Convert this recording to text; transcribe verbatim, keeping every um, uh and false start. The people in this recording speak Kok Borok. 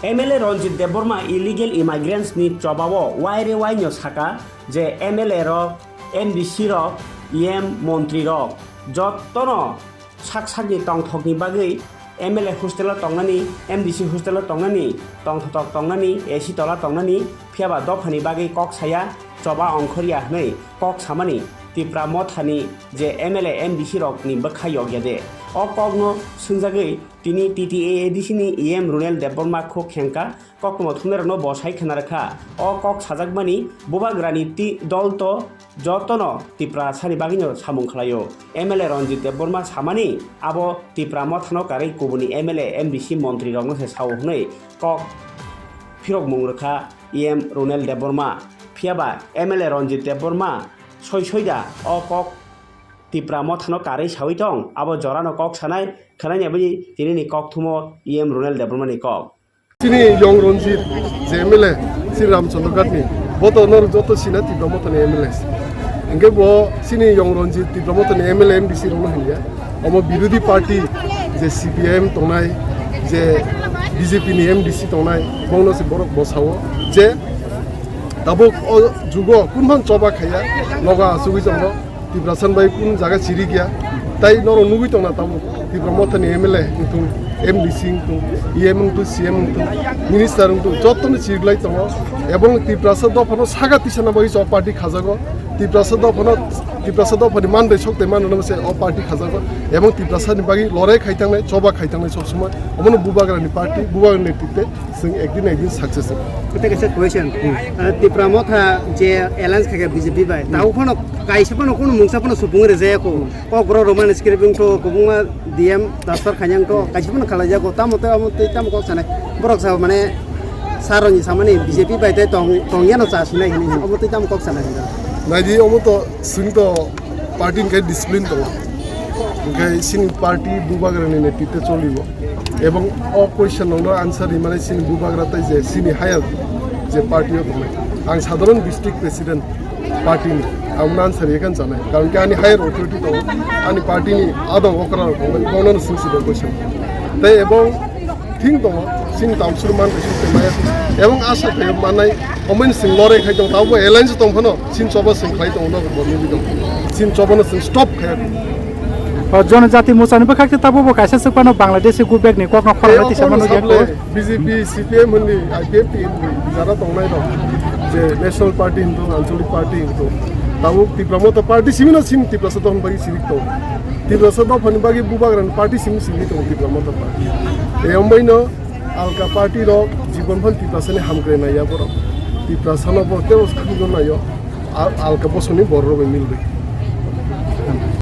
M L A Ranjit Debbarma illegal immigrants ni chobao waire waino saka je M L A rok, M D C rok, E M montri rok jottono sak sakni tongthokni bagwi M L A hostel o tongnani, M D C hostel o tongnani, tongthotok tongnani, A C tola tongnani, phiyaba dophani bagwi kok saya, choba ongkhorya hwnwi kok samani Tipra mothani je M L A M D C rokni bwkha yokya de. O kokno swngjagwi tini T T A A D C ni E M Runel Debbarma khuk khengka, koktwma thumnairokno bo sai khna rwkha. O kok sajakmani bubagrani ti-, dol to jotono Tiprasani bagwino samung khlaio. M L A Ranjit Debbarma samani abo Tipra mothano karwi kubuni M L A, M D C montrirokno se sao hwnwi kok phirokmung rwkha E M Runel Debbarma. Phiyaba M L A Ranjit Debbarma soi soida o kok Tipra mothano karwi sawi tong, abo jorano kok sanai khwnani aboni tinini kokthumo E M Runel Debbarmani kok. Chini Yong Ranjit je M L A, chini Ramchandra Ghat ni, bo to nor joto sina Tipra Motha ni M L A. Hingke bo chini Yong Ranjit Tipra Motha ni M L A M D C rokno hingya. Omo birodhi party je C P I M tongnai, je B J P ni M D C tongnai, bongno se borok bosao je tabuk o jugo kunphang choba khaiya, nogo asugwi tongo. Tiprasa bai kun jaga chiri gya. Tai norok nugwi tongna tabuk Tipra Motha ni M L A wngthung, M D C wngthung, E M wngthung, C M wngthung, minister wngthung, jottoni chiriglai tongo. Ebong Tiprasa dophano saga tisana bagwi o party khajago. Tiprasa dophano, Tiprasa dophani mandai sokte manano se o party khajago. Ebong Tiprasa ni bagwi lorai khai tangnai, choba khai tangnai sob somoi. Omono bubagrani party, bubagrani netrite. Chwng ekdin ekdin success wngkha. Tei kaisa question. Hmm. Ah, Tipra Motha je alliance khaikha B J P bai, hmm, tabuk phano kaisa phano kunu mungsa phano supung rwjaya kho. Hmm. Kokborok romani script wngkho, kwbangma D M transfer khainai wngkho, hmm, kaisa phano khalaijago. Tamo tei omo tei tamo kok sanai. Borok sa mane saroni samani B J P bai tei tong, tongyano cha sinai hinwi. Hmm. Omo tei tamo kok sanai hinwi. Naidi omo to chwng to party hwnkhe discipline tongo, hwnkhe chini party bubagrani netrite cholio, ebong o question rokno answer rimani chini bubagra tei je chini higher je party o tongnai. Ang sadharon district president party ni, ang answer riya khe chanai, karon khe ani higher authority tongo, ani party ni adong okra rok tongo, bono no sing sing question tei ebong thing tongo, chini tausur man kaisa tongmaya, ebong asa khe manai, omen sing lorry khai tong, tabo alliance tong phano, chini choba sing khlai tong, no bo nugwi tong, chini choba no sing stop khai. O jonojati mochani bwkhak tei tabo bo kaisa swk phano Bangladesh go back ni kok no khorang tei tisa mano ya ko. B J P, C P M hwnwi, I P F T hwnwi jara tongnai rok, je National Party hinwi, Anchalik Party hinwi, tabuk Tipra Motha Party simi no chini Tiprasa dophani bagwi sirik tong. Tiprasa dophani bagwi bubagrani party simi sirik tong Tipra Motha Party. E ombaino alka party rok jibon phan Tiprasani hamkrai naiya borok. Tiprasano bo tebo khwlwino naio. Al-, alka bosongni borok rok bai milwi.